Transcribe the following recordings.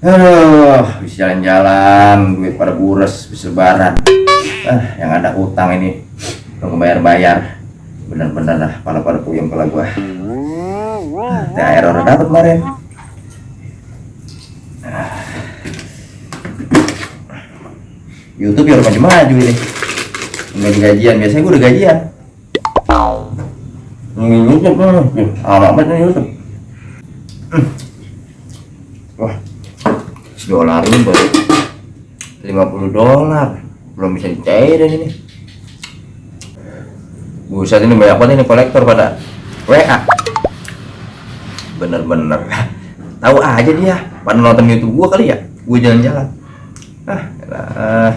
Bisa jalan-jalan, duit pada bures, bisa lebaran. Yang ada utang ini belum bayar-bayar. Bener-bener lah, pada puyeng kepala gua. THR udah dapet kemarin. YouTube ya udah maju ini. Nggak gajian, biasanya gua udah gajian. YouTube, alamat YouTube. Wah, $1 ini baru $50, belum bisa dicairin ini. Buset, ini banyak banget ini kolektor pada WA. Bener-bener tahu aja dia pada nonton YouTube gua kali ya, gua jalan-jalan. Elah.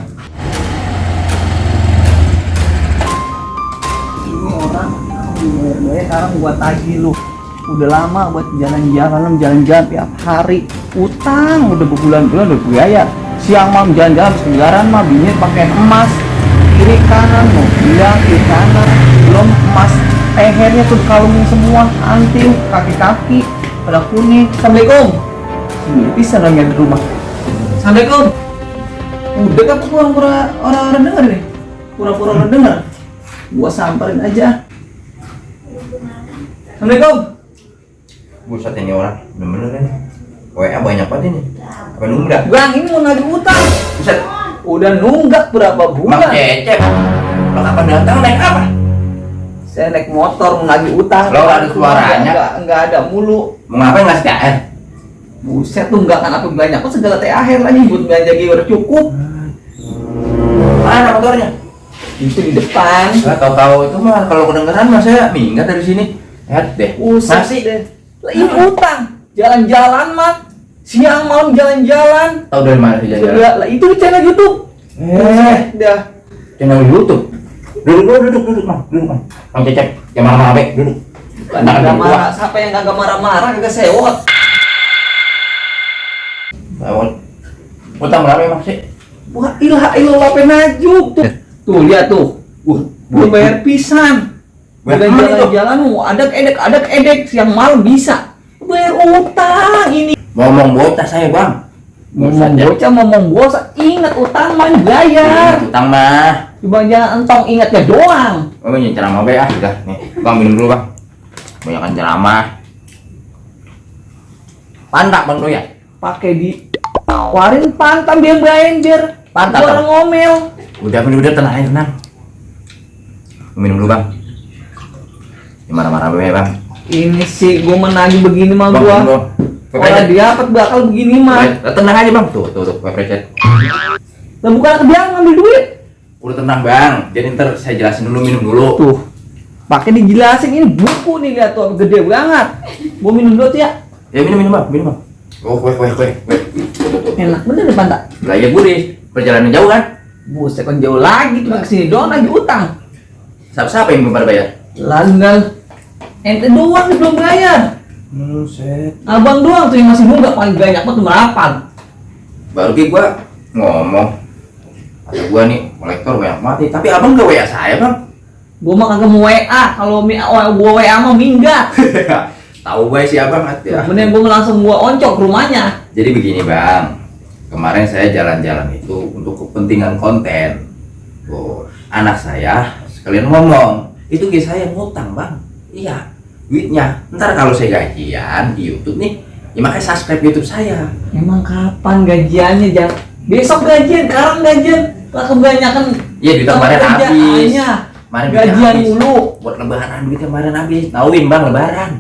Ini orang bayar sekarang buat tagih lu. Udah lama buat jalan-jalan tiap hari. Utang udah berbulan-bulan udah biaya. Siang malam jalan-jalan segaran mah bingit pakai emas. Kiri kanan mau bilang kiri kanan. Belum emas lehernya tuh kalungin semua, anting, kaki-kaki pada kuning. Assalamualaikum. Ini bisa nanya di rumah. Assalamualaikum. Udah kan orang-orang denger nih. Pura-pura orang denger. Gua samperin aja. Assalamualaikum. Buset, ini orang bener-bener ini WA banyak banget ini. Apa nunggak? Bang, ini mau nagih utang. Buset, Udah nunggak berapa Mak bulan? Cecep, lo kapan datang naik apa? Saya naik motor mau nagih utang. Lo ada suaranya? Enggak ada mulu. Mau ngapain ngasih THR? Buset tuh enggak kan apa banyak kok segala THR lagi buat belanja udah cukup. Mana motornya? Itu di depan. Tahu-tahu itu mah kalau kedengeran mah saya minggat dari sini. Lihat deh. Buset Masih deh. Lah ini utang. Jalan-jalan mah. Siang malam jalan-jalan. tahu dari mana sih jalan? Sudah, lah itu di channel YouTube. Buset dah. Channel YouTube. Duduk, Mang. Mang Cecep, yang marah-marah be, duduk. Enggak marah, siapa yang kagak marah-marah kagak sewot. Lewat. Utang berapa emang sih? Wah, ilah penajuk tuh. Tuh lihat tuh. Belum bayar pisan. Udah jalan-jalan ada edek siang malam bisa. Bayar utang ini. Ngomong bocah saya, Bang. Ngomong bocah, ingat utang mah bayar. Utang mah. Cuma jangan entong ingatnya doang. Oh, ini ceramah be udah. Nih, Bang minum dulu, Bang. Banyakan ceramah. Pantak Bang lu ya? Pakai di warin pantam biar Pantat, orang ngomel. Udah tenang. Minum dulu, Bang. Marah-marah be, Bang. Ini sih gua menagih begini mah Bang, gua. minum dulu. Orang didapat bakal begini mah. Tenang aja, Bang. Tuh, peprecet. Lah bukan kebiang ngambil duit. Udah tenang, Bang. Jadi ntar saya jelasin dulu, minum dulu. Tuh. Pakai dijelasin ini buku nih lihat tuh gede banget. Gua minum dulu tuh ya. Ya minum, Bang. Oh, kue. Enak bener depan tak? Lah ya gurih. Perjalanan jauh kan? Buset kan jauh lagi tuh kesini doang lagi utang. Siapa yang belum pada bayar? Langgal. Ente doang nih belum bayar. Set. Abang doang tuh yang masih nunggak paling banyak tuh merapat. Baru gua ngomong. Ada gua nih kolektor banyak mati. Tapi abang gak WA saya, Bang. Gua mah kagak mau WA. Kalau gua WA mah minggat. Tahu gue sih abang ya. Kemudian gua langsung oncok ke rumahnya. Jadi begini, Bang. Kemarin saya jalan-jalan itu untuk kepentingan konten. Oh, anak saya sekalian ngomong, itu guys saya ngutang, Bang. Iya, duitnya. Ntar kalau saya gajian di YouTube nih, ya makanya subscribe YouTube saya. Emang kapan gajiannya, Jang? Besok gajian, sekarang gajian. Lah kebanyakan. Iya, duit kemarin habis. Kemarin Gajian mulu. Buat lebaran duitnya kemarin habis. Tauin, Bang, lebaran.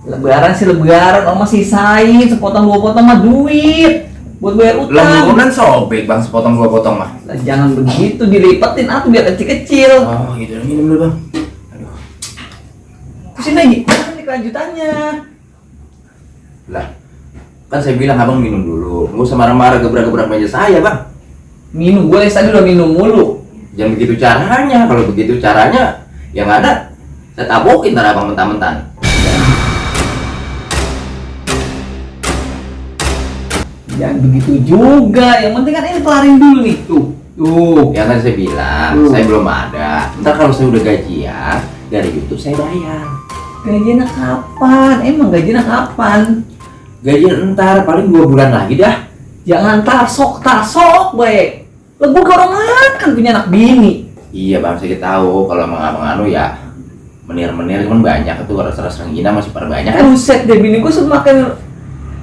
Lebaran sih lebaran, orang masih sisain sepotong dua potong mah duit buat bayar utang. Lemburan sobek, Bang, sepotong dua potong mah. Lah jangan begitu, dilipetin aku biar kecil-kecil. Oh, gitu. Minum dulu, Bang. Aduh. Terusin lagi, mana nih kelanjutannya? Lah, kan saya bilang abang minum dulu. Nggak usah marah-marah gebrak-gebrak meja saya, Bang. Minum, gue tadi udah minum mulu. Jangan begitu caranya. Kalau begitu caranya, yang ada saya tabokin ntar abang mentah-mentah. Jangan begitu juga, yang penting kan ini kelarin dulu nih, tuh. Ya kan saya bilang, saya belum ada. Ntar kalau saya udah gajian, dari YouTube saya bayar. Gajiannya kapan? Emang gajiannya kapan? Gajian entar paling 2 bulan lagi dah. Jangan tasok baik. Lah gua ke orang makan punya anak bini. Iya bang, saya tahu kalau emang abang anu ya menir-menir cuman banyak itu ras-ras rengginang masih pada banyak kan. Buset deh bini gua semakin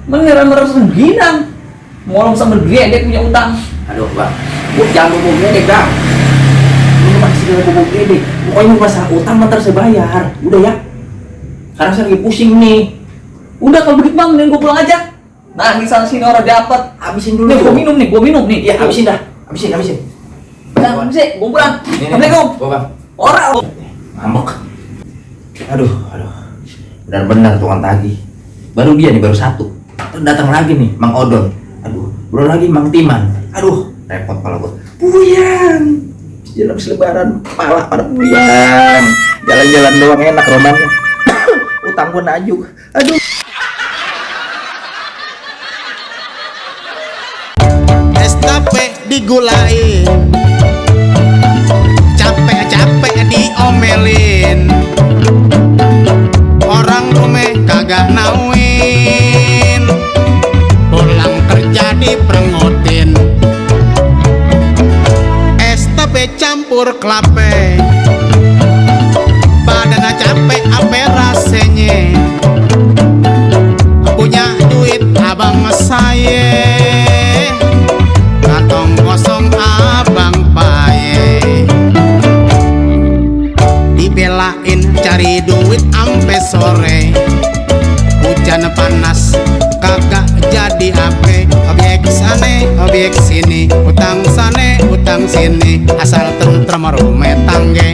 menir sama rasa rengginang. Molong sama dia punya utang. Aduh bang, jangan bobo gede bang. Ini masih dengan bobo gede. Pokoknya masalah utang ntar saya bayar. Udah ya. Karena saya lagi pusing nih. Udah kalau begitu bang, mending gua pulang aja. Nangis sana sini orang dapat. Habisin dulu. Nih gua minum nih. Iya habisin dah. Habisin. Jangan sih, gua pulang. Nih, Assalamualaikum. Bang. Orang. Ngambek. Aduh. Benar-benar tukang tagih. Baru dia nih, baru satu. Datang lagi nih, Mang Odon. Aduh, belum lagi Mang Timan. Aduh, repot pala gua. Puyang. Jalan selebaran, pala pada puyang. Jalan-jalan doang enak romannya. Utang gua najuk. Aduh. Es tape digulain, capek-capek diomelin, orang rumah kagak nauin, pulang kerja diperengotin. Es tape campur klape, badan capek ape rasanya, punya duit abang saya, kantong kosong abang paye, dibelain cari duit ampe sore, hujan panas kagak jadi ape, objek sane objek sini, utang sane utang sini, asal tentrem rumah tangge.